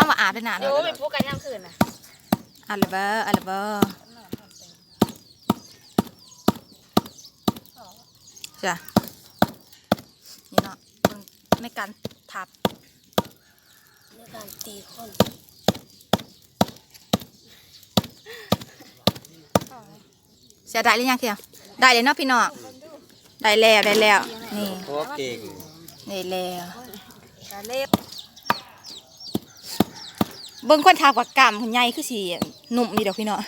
າມວ່າອາບໄດ້ນານ ໂອ້ ແມ່ປຸກກັນຍາມຄືນນະ ອາບແລ້ວບໍ່ ອາບແລ້ວບໍ່ ຈ້ະ ນີ້ເນາະ ເບິ່ງໃນການທັບ ໃນການຕີຄົນ ເສຍດາຍຫຼືຍັງ ໄດ້ແລ້ວເນາະພີ່ນ້ອງ ໄດ້ແລ້ວ ໄດ້ແລ້ວ ນີ້ ໂອ້ ເກັ່ງ ໄດ້ແລ້ວ ເບິ່ງຄົນທາປາກກ້າມໃຫຍ່ຄືຊິໜຸ່ມຢູ່ດອກພີ່ນ້ອງ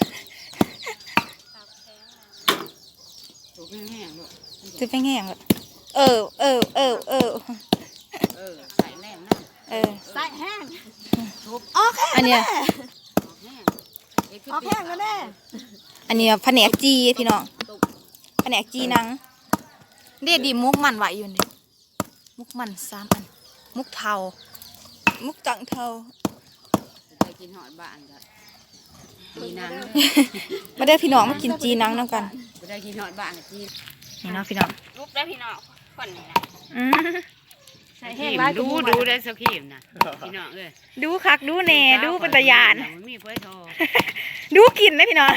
ຖືແພງແຮງໂລດ ຖືແພງແຮງໂລດ ເອີ ເອີ ເອີ ເອີ ເອີ ໃສ່ແຮງນະ ເອີ ໃສ່ແຮງ ທຸບ ອອກແຮງ ອັນເນີ້ຍ ແມ່ ອອກແຮງ ເຮັດຄື ອອກແຮງແລ້ວແມ່ ອັນນີ້ພະແນກຈີ່ພີ່ນ້ອງ ພະແນກຈີ່ໜັງ ເດ ດີໝົກມັນໄວ້ຢູ່ນີ້ ໝົກມັນສາມອັນ ໝົກເທົາ ໝົກຕັງເທົາ ໄປກິນຮອດບ້ານກໍ ຈີ່ໜັງ ມາເດີພີ່ນ້ອງ ມາກິນຈີ່ໜັງນຳກັນ ບໍ່ໄດ້ກິນຮອດບ້ານກໍຈີ່ ນີ້ເນາະພີ່ນ້ອງ ລຸກເດີພີ່ນ້ອງ ຄົນນີ້ນະ ອືມ ໃສ່ແຮງຫຼາຍ ດູ ກວ່າໝູ່ ດູ ເດີ ສະຄຣີມນະ ພີ່ນ້ອງເອີຍ ດູຄັກດູແນ່ ດູເປັນຕາຢ້ານ ບໍ່ມີເຜີຍທໍ່ ດູກິນເດ້ພີ່ນ້ອງ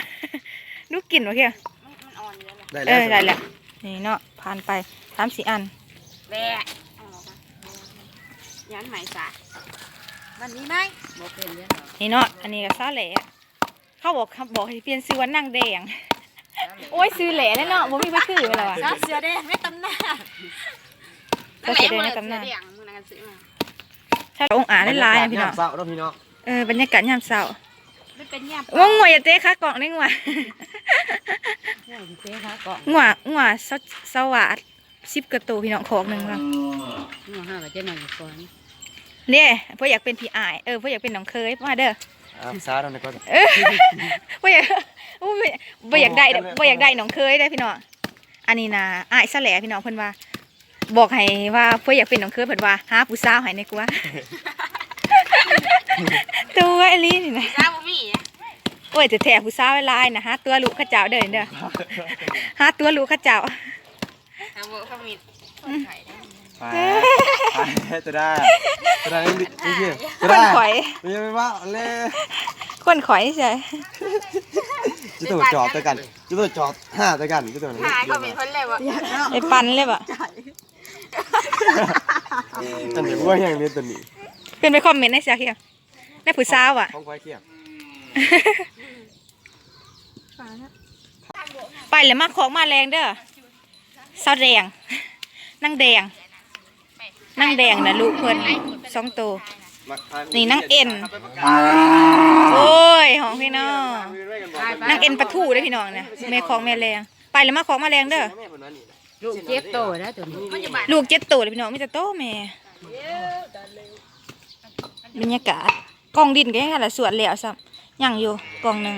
ດູກິນ ໂອເຄ ມັນ ມັນອ່ອນຢູ່ແລ້ວ ໄດ້ແລ້ວ ເອີ ໄດ້ແລ້ວ ນີ້ເນາະ ຜ່ານໄປສາມສີ່ອັນ ແບະ ຢ້ານໄໝສາ ມັນມີໄໝ ບໍ່ເປັນເດ້ ນີ້ເນາະ ອັນນີ້ກໍສາແຫຼ ເຂົາບອກ ເຂົາບອກໃຫ້ປ່ຽນຊື່ວ່ານາງແດງ ໂອ້ຍ ຊື່ແຫຼແລ້ວເນາະ ບໍ່ມີໃຜຄືແລ້ວວ່າ ສາວເສືອແດງໃນຕຳນານ ສາວເສືອແດງໃນຕຳນານ ມື້ນັ້ນກໍຊື້ມາ ສາວອົງອາງຫຼາຍໆ ພີ່ນ້ອງ ບັນຍາກາດຍາມເຊົ້າເນາະພີ່ນ້ອງ ເອີ ບັນຍາກາດຍາມເຊົ້າ ມັນເປັນຍາມ ງົວ ງົວ ຢ່າເຕະຂາກ້ອງເດ້ ງົວ ງົວ ງົວ ຊາວ ຊາວຫວາດ ສິບກວ່າໂຕພີ່ນ້ອງ ຄອກໜຶ່ງວ່າ ງົວເຮົາກໍຈະມາຢູ່ກ່ອນ ເດ້ ຜູ້ຢາກເປັນພີ່ອ້າຍ ເອີ ຜູ້ຢາກເປັນນ້ອງເຂີຍ ມາເດີ ອ່າ ສາວນຳກ່ອນ ເອີ ຜູ້ຢາກ ໂອ້ຍ ບໍ່ຢາກໄດ້ ບໍ່ຢາກໄດ້ນ້ອງເຂີຍເດ້ພີ່ນ້ອງ ອັນນີ້ນະ ອ້າຍສາແຫຼພີ່ນ້ອງ ເພິ່ນວ່າ ບອກໃຫ້ວ່າຜູ້ຢາກເປັນນ້ອງເຂີຍ ເພິ່ນວ່າ ຫາຜູ້ສາວໃຫ້ແດ່ກວ່າ ຕົວອີ່ຫຼີນີ້ນະ ສາວບໍ່ມີ ໂອ້ຍ ແທ້ໆ ຜູ້ສາວຫຼາຍໆນະ ຫາຕົວລູກເຂົາເຈົ້າເດີ ເດີ ຫາຕົວລູກເຂົາເຈົ້າ ຫາບໍ່ຄອມເມັນ ອືມ ໄປ ໄປ ຕົວໄດ້ ຕົວໄດ້ ຕົວໄດ້ ຄົນຂ້ອຍ ຢ່າໄປເວົ້າແລ້ວ ຄົນຂ້ອຍໃສ່ ຈຸໂຕຈອດໃສ່ກັນ ຈຸໂຕຈອດຫາໃສ່ກັນ ຈຸໂຕ ຫາຄອມເມັນເພິ່ນແລ້ວບໍ່ ໄດ້ປັ່ນເລີຍບໍ່ ອັນນີ້ບໍ່ແຮງເດ້ຕົວນີ້ ຂຶ້ນໄປຄອມເມັນໃນເສືອຂຽວ ໃນຜູ້ສາວອະ ຂອງຂ້ອຍຂຽວ ໄປແລ້ວ ມາຄອກມາແລງເດີ ສາວແດງ ນາງແດງ ນາງແດງນະ ລູກເພິ່ນສອງໂຕ ນີ້ນາງເອັນ ໂອ້ຍ ຫ້ອງພີ່ນ້ອງ ນາງເອັນປາທູເດ້ພີ່ນ້ອງນະ ແມ່ຄອກແມ່ແລງ ໄປແລ້ວ ມາຄອກມາແລງເດີ ລູກເຈັດໂຕໄດ໋ຕົວນີ້ ລູກເຈັດໂຕເດ້ພີ່ນ້ອງ ມີແຕ່ໂຕແມ່ ບັນຍາກາດ ກອງດິນກໍຍັງບໍ່ທັນລະສວດແລ້ວຊ້ຳ ຍັງຢູ່ກອງໜຶ່ງ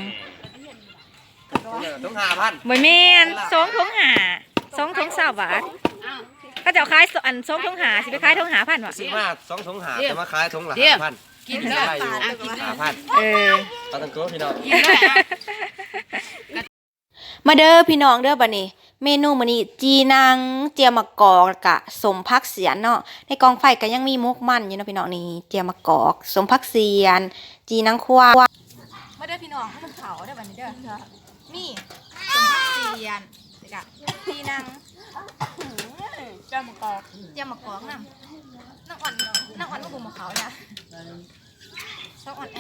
ຖົງຫ້າພັນ ບໍ່ແມ່ນ ສອງຖົງຫ້າ ສອງຖົງຊາວບາດ ເຂົາເຈົ້າຂາຍ ອັນ ສອງຖົງຫ້າ ຊິໄປຂາຍຖົງຫ້າພັນຫວາ ຊື້ມາສອງຖົງຫ້າ ແຕ່ມາຂາຍຖົງລະຫ້າພັນ ກິນເດີ ກິນເດີ ຫ້າພັນ ເອີ ປາຕັງໂກພີ່ນ້ອງ ກິນເດີ ມາເດີພີ່ນ້ອງເດີ ບັດນີ້ເມນູມື້ນີ້ ຈີ່ໜັງ ຈຽວໝາກກອກ ແລ້ວກະສົ້ມຜັກສຽນເນາະ ໃນກອງໄຟກະຍັງມີໝົກມັນຢູ່ເນາະພີ່ນ້ອງ ນີ້ ຈຽວໝາກກອກ ສົ້ມຜັກສຽນ ຈີ່ໜັງຄວາຍ ມາເດີພີ່ນ້ອງ ມາກິນເຂົ້າເດີບັດນີ້ເດີ ມີສົ້ມຜັກສຽນ ແລ້ວກະຈີ່ໜັງ ແຈ່ວໝາກກອກ ແຈ່ວໝາກກອກນຳ ນາງອ່ອນ ນາງອ່ອນມາຫຸ່ມເຂົ້າຈ້ະ ສາວອ່ອນແອ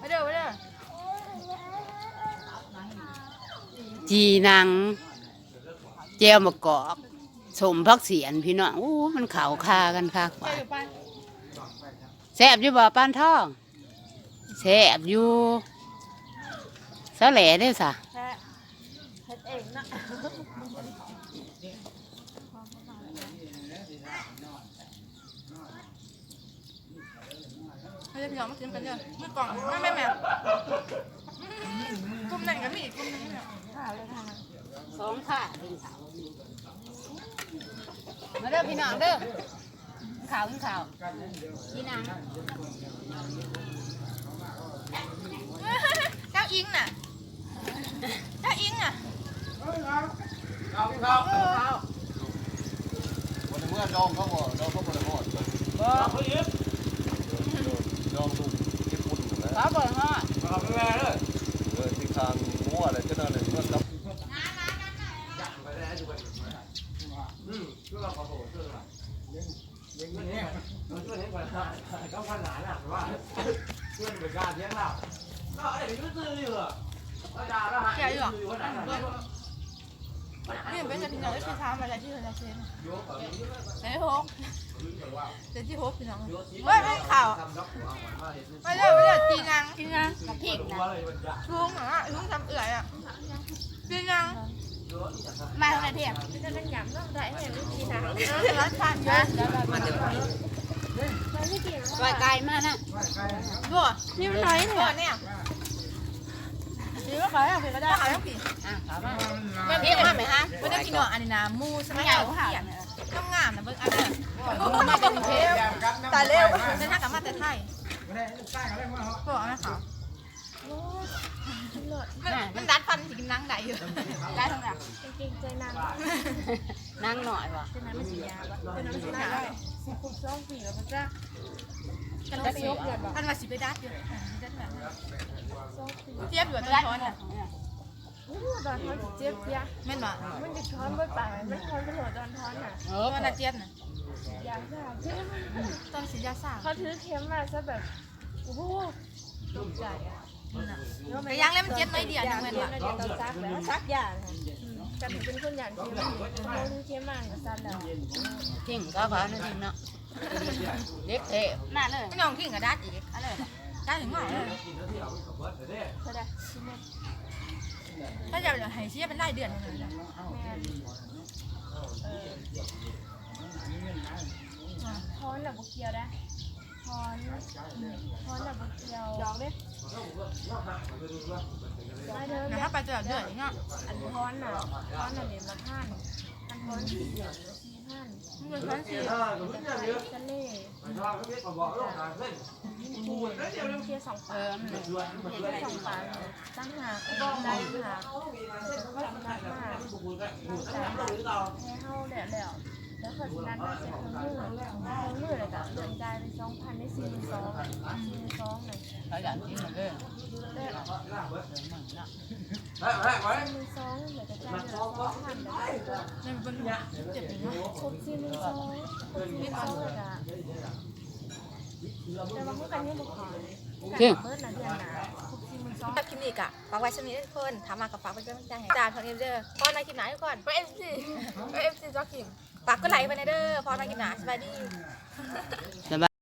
ມາເດີ ມາເດີ ຈີ່ໜັງ ແຈ່ວໝາກກອກ ສົ້ມຜັກສຽນ ພີ່ນ້ອງ ໂອ້ ມັນເຂົ້າຄາກັນຄັກວ່າ ແຊບຢູ່ບໍ່ປານທອງ? ແຊບຢູ່ ສາແຫຼເດ້ສະ ແຊບ ເຮັດເອງເນາະ ມາເດີພີ່ນ້ອງ ມາກິນກັນເດີ ມື້ກ່ອນ ມາແມ່ໆ ກຸ່ມນັ້ນກໍມີອີກກຸ່ມໜຶ່ງເນາະ ສອງຂ້າ ມາເດີພີ່ນ້ອງເດີ ກິນເຂົ້າ ກິນເຂົ້າ ກິນໜັງ ເຈົ້າອິງນະ ເຈົ້າອິງນະ ເອົາກິນເຂົ້າ ເອົາກິນເຂົ້າ ບໍ່ໄດ້ເມືອດອງເຂົາບໍ່ ດອງເຂົາບໍ່ໄດ້ຮອດ ບໍ່ ດອງລູກຍີ່ປຸ່ນນະ ເຂົາບໍ່ໄດ້ຮອດ ເຂົາໄປແວ່ເດີ ເອີ ທີ່ຂ້າງຫົວແຫຼະ ຈະນັ້ນແຫຼະ ເມືອກັບ ແກ່ຢູ່ ນີ້ເປັນແຕ່ພີ່ນ້ອງເອັຟຊີຖາມວ່າໄດ້ທີ່ເທົ່າໃດເຊນ ໄດ້ຫົກ ໄດ້ທີ່ຫົກ ພີ່ນ້ອງ ເຮີ້ຍ ເບິ່ງເຂົ້າ ມາເດີ ມາເດີ ຈີ່ໜັງ ຈີ່ໜັງ ກັບພິກນະ ສູງນະ ສູງສ່ຳເອື້ອຍອະ ຈີ່ໜັງ ມາທາງໃດເທບ ຈະໄດ້ຫຍັງເນາະ ໄດ້ແຮງວິທີທາງ ເອີ ລັດທາງ ມາ ມາເດີ ກ້ອຍໄກ່ມານະ ບໍ່ ນີ້ມັນໜ້ອຍແທ້ ບໍ່ແນວ ນີ້ກໍຂາຍເອົາໄປກໍໄດ້ ຂາຍເອົາໄປ ອ່ະ ຂາຍມາ ເບິ່ງເພງມາໄໝຫາ ເບິ່ງເດີພີ່ນ້ອງ ອັນນີ້ນະ ໝູສະໄໝເອົາ ງາມໆນະ ເບິ່ງອັນນີ້ ໝູມາແຕ່ກຸງເທບ ຕາຍແລ້ວ ແຕ່ຖ້າກັບມາແຕ່ໄທ ບໍ່ເອົານະເຂົາ ມັນ ມັນດັດຟັນຊິກິນໜັງໄດ້ຢູ່ ໄດ້ທັງນັ້ນ ເກງໃຈນາງ ນາງໜ້ອຍບໍ່ ເປັນຫຍັງມັນຊິຍາວບໍ່ ເປັນຫຍັງມັນຊິຍາວ ສິບສອງປີແລ້ວບໍ່ຈັກ ຄັນວ່າຊິ ຄັນວ່າຊິໄປດັດຢູ່ ສອງປີ ເຈັບຢູ່ຕອນຖອນນະ ໂອ້ ຕອນຖອນຊິເຈັບເດະ ແມ່ນບໍ່ ມັນຊິຖອນບໍ່ປານໃດ ມັນຖອນໄປໂລດຕອນຖອນນະ ເອີ ຕອນນະເຈັບນະ ຢາກ ຢາກ ຕອນສີດຢາຊາ ເຂົາຖືເຂັມມາຊະແບບ ໂອ້ໂຫ ຕົກໃຈອະ ແຕ່ຢ່າງແລ້ວມັນເຈັບໜ້ອຍດຽວໜຶ່ງແມ່ນບໍ່ ຕອນສັກແລ້ວ ສັກຢານະ ກັນເປັນຄົນຢ້ານເຂັມ ເຂົາຖືເຂັມມາກໍສັ່ນແລ້ວ ທິງກໍເຂົານັ້ນທິງເນາະ ເດັກແທ້ ມາເລີຍ ນ້ອງທິງກໍດັດອີກ ເອົາເລີຍ ດັດໃຫ້ໝໍເລີຍ ເທົ່າໃດ ຖ້າຢາກໃຫ້ເສຍເປັນລາຍເດືອນເລີຍ ແມ່ນ ເອີ ຖອນນະບໍ່ກ່ຽວເດ້ ຖອນ ຖອນນະບໍ່ກ່ຽວ ດອກເດ້ ມາເດີ ແລ້ວເຮົາໄປຈະເດືອນອີກເນາະ ອັນຖອນນະ ຖອນນະເຫຼັ້ມລະພັນ ຄັນຖອນສີ່ ສີ່ພັນ ມັນເປັນພັນສີ່ ເອັກຊະເລ ເຄສອງປາ ເອີ ເຄສອງປາ ຕ່າງຫາກ ຈ່າຍຕ່າງຫາກ ສຳລັບມາ ຫຼັງຈາກແມ່ເຮົາແລ້ວ ແລ້ວເຂົາຊິນັດມາເຊັດເຄື່ອງມື ເຄື່ອງມື ແລ້ວກໍເລື່ອນຈ່າຍເປັນສອງພັນ ໄດ້ສີ່ໝື່ນສອງ ສີ່ໝື່ນສອງນະ ຂະຫຍັນກິນເດີ ແລ້ວສີ່ໝື່ນສອງ ແລ້ວກໍຈ່າຍເດືອນລະສອງພັນ ແລ້ວກໍຄົບສີ່ໝື່ນສອງ ຄົບສີ່ໝື່ນສອງ ແລ້ວກໍ ແຕ່ວ່າເຮົາກໍຍັງບໍ່ພໍ ໂອເຄ ເບິດລະເດືອນໜ້າ ຄົບສີ່ໝື່ນສອງ ຄລິບນີ້ກໍຝາກໄວ້ສ່ຳນີ້ເດີທຸກຄົນ ຖ້າມັກກໍຝາກເປັນກຳລັງໃຈໃຫ້ ຕາມເທົ່ານີ້ເດີ ພໍກັນຄລິບໜ້າທຸກຄົນ ເປັນເອັຟຊີ ເປັນເອັຟຊີ ຈອກກິນ ຝາກກົດໄລໄວ້ແດ່ເດີ ພໍກັນຄລິບໜ້າ ສະບາຍດີ ສະບາຍ